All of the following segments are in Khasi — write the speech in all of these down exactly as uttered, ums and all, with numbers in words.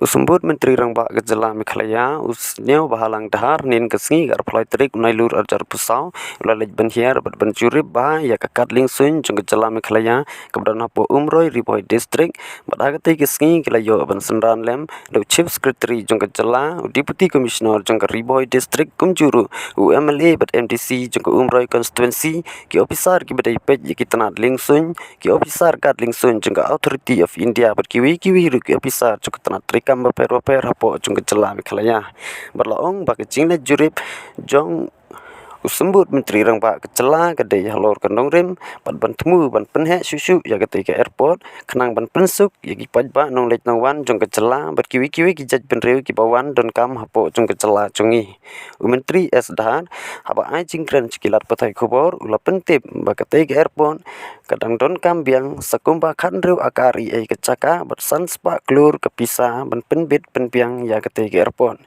U Symbud Myntri Rangbah ka jylla Meghalaya, u Sniawbhalang Dhar, hynnin ka sngi ka arphew lai tarik u Nailur arhajar arphew saw, u la leit ban hiar bad ban jurip bha ïa ka kad liengsuiñ jong ka jylla Meghalaya kaba don hapoh Umroi, Ri Bhoi District, bad ha katei ka sngi ki la ïoh ban synran lem da u Chief Secretary jong ka jylla, u Deputy Commissioner jong ka Ri Bhoi District, kumjuh ruh u M L A bad M D C jong ka Umroi constituency, ki ophisar kiba dei peit ïa ki tnat liengsuiñ, ki ophisar kad liengsuiñ jong ka Authority of India bad kiwei kiwei ruh ki ophisar jong ka tnat treikam bapher bapher hapoh jong ka jylla Meghalaya. Bad la ong ba ka jingleit jurip jong u Symbud Myntri Rangbah ka jylla ka dei halor ka nongrim bad ban thmu ban pynheh shuh shuh ïa katei ka airport, khnang ban pynsuk ïa ki paidbah nongleit nongwan jong ka jylla bad kiwei kiwei ki jaitbynriew kiba wan donkam hapoh jong ka jylla jong ngi. U Myntri S Dhar, haba ai jingkren sha ki lad pathai khubor, u la pyntip ba katei ka airport ka dang donkam biang sa kumba khathynriew akar eiei ka jaka bad san spah klur ka pisa ban pynbit pynbiang ïa katei ka airport.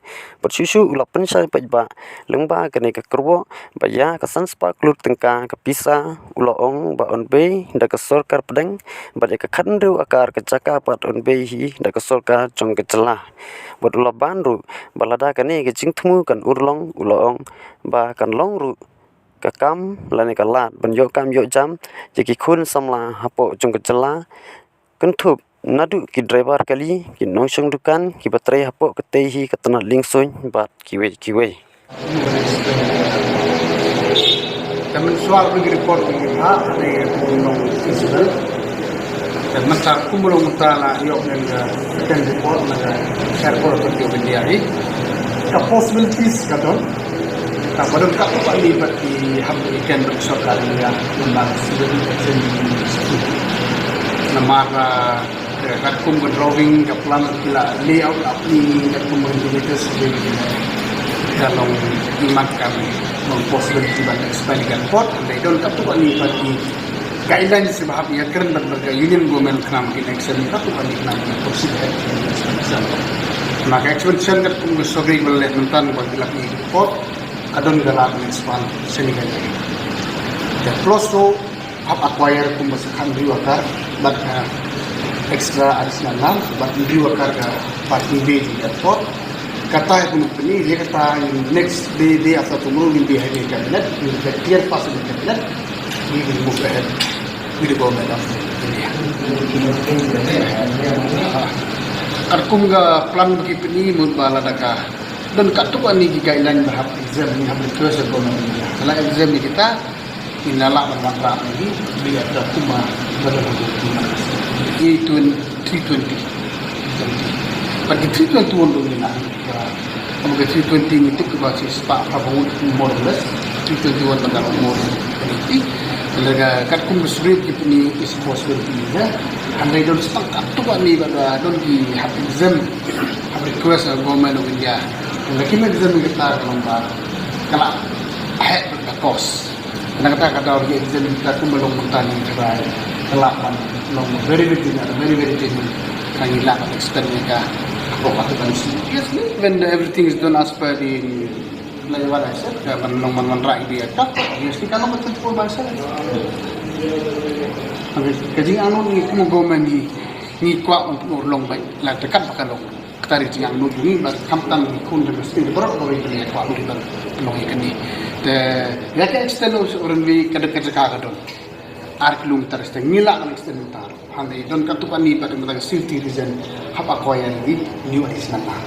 Bad shuh shuh u la pynshai paidbah lyngba kane ka kyrwoh ba ïa ka san spah klur tyngka ka pisa, u la ong ba yn bei da ka sorkar pdeng, bad ïa ka khathynriew akar ka jaka pat yn bei hi da ka sorkar jong ka jylla. Bad u la ban ruh ba lada kane ka jingthmu kan urlong, u la ong ba kan long ruh ka kam lane ka lad ban ïoh kam ïoh jam ïa ki khun samla hapoh jong ka jylla, kynthup naduh ki driver kali, ki nongshong dukan kiba trei hapoh katei hi ka tnat liengsuiñ bad kiwei kiwei. Te mynshuwa ba ki report ba ki phah, te ka long feasible. Te mynta kumba long mynta la ïoh ïa ka written report na ka Airport Authority of India hi. Ka possibilities ka don. Ka ba don katto katne pat ki hap ban ïaken bad ka sorkar India, namar civil action. Namar, ah, Ka, katkum ka drawing, ka plan, ki la layout, apni, katkum ka indicator survey, ka long imat, ka long possibility ban expand ka airport, hynrei don katto katne pat ki guidelines ba hap ïakren bad, bad ka Union Government khnang ba kin extend katto katne, khnang ba kin proceed ahead with the expansion. Na ka expansion katkum ka survey ba la leh mynta ba ki la ïa report, ka don ka lad ban expand shane ka jaka. Te plus ruh hap acquire kumba sa khathynriew akar, bad, uh, extra additional land, bad hynriew akar ka parking bay jong ka airport. Kata hi kumne, ïa kata, next day, day after tomorrow will be having a cabinet, we will get clear pass in the cabinet, we will move ahead with the government of India. Katkum ka plan ba ki pyni, mut ba lada ka don katto katne ki guideline ba hap exam, ngi hap request ïa ka government of India. Lada exam ïa kita, ngin lah ban wanrah ïa ki, ïa ka kumba ba don ha ka A twenty, three twenty. Bad ki three twenty-one ruh ngin lah. Kumba ka three twenty ngi tip ba shi spah phra phew, more or less. Three twenty-one ba ka long more than three twenty. Lada katkum ka survey ki pyni is possible ki ïa. Hynrei don spah katto katne ba don ki hap exam, hap request ïa ka government of India. Lada kim exam ïa kita ka long ba ka la heh ka cost. Na kata ka daw ïa exam kita kumba long mynta ngi try ka lah ban long very, very thin, very, very thin. Ngi lah ban extend ïa ka hapoh katto katne. Obviously, when everything is done as per the, like what I said, ka ban long ban wanrah ïa ka, obviously ka long twenty-four by seven. Ka jingangnud ngi kum government ngi, ngi kwah ban pynurlong beit, la te kat ba ka long. Kata ka jingangnud jong ngi, bad khamtam ki khun jong ka state baroh kawei ka long, kwah ban long ïa kane. Te ïa ka extend u runway ka dei ka jaka ka don ar kilometer, te ngi lah ban extend mynta. Hynrei don katto katne pat mynta ka safety reason hap acquire ïa ki new additional land.